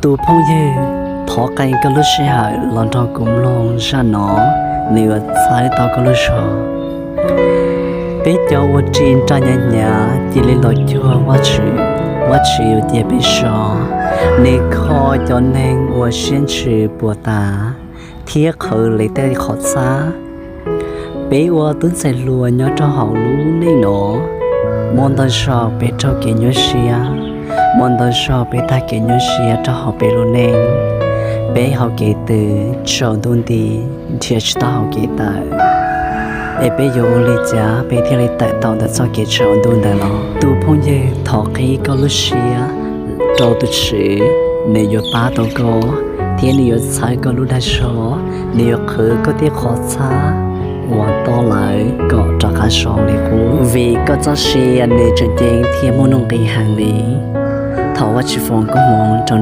Tus phooj ywg, thov qee koj lub sij hawm los nrog kuv mloog zaj no, nws yuav txhawb tau koj lub zog. Peb cov uas ris nra hnyav hnyav cia li los cuag Vajtswv, Vajtswv yuav cia peb so. Nws kho cov neeg uas siab ntsws puas tas thiab qhwv lawv tej qhov txhab. Peb ua tub ntxhais hluas nyob rau hauv lub neej no, muaj ntau zaus peb raug kev nyuaj siab, muaj ntau zaus peb tag kev nyuaj siab rau hauv peb lub neej. Peb hauv kev twg tsaus ntuj nti, nrhiav tsis tau hauv kev tawm, es peb yuav ua li cas peb thiaj li tawm tau ntawm txoj kev tsaus ntuj ntawd los? Tus phooj ywg, thov qhib koj lub siab rau tus Tswv, nws yuav pab tau koj thiab nws yuav txhawb koj lub dag zog, nws yuav qhwv koj tej qhov txhab uas tob lawm kom rov qab so li qub, vim koj txoj sia nws tseem ceeb thiab muaj nuj nqis heev li. Thov Vajtswv foom koob hmoov rau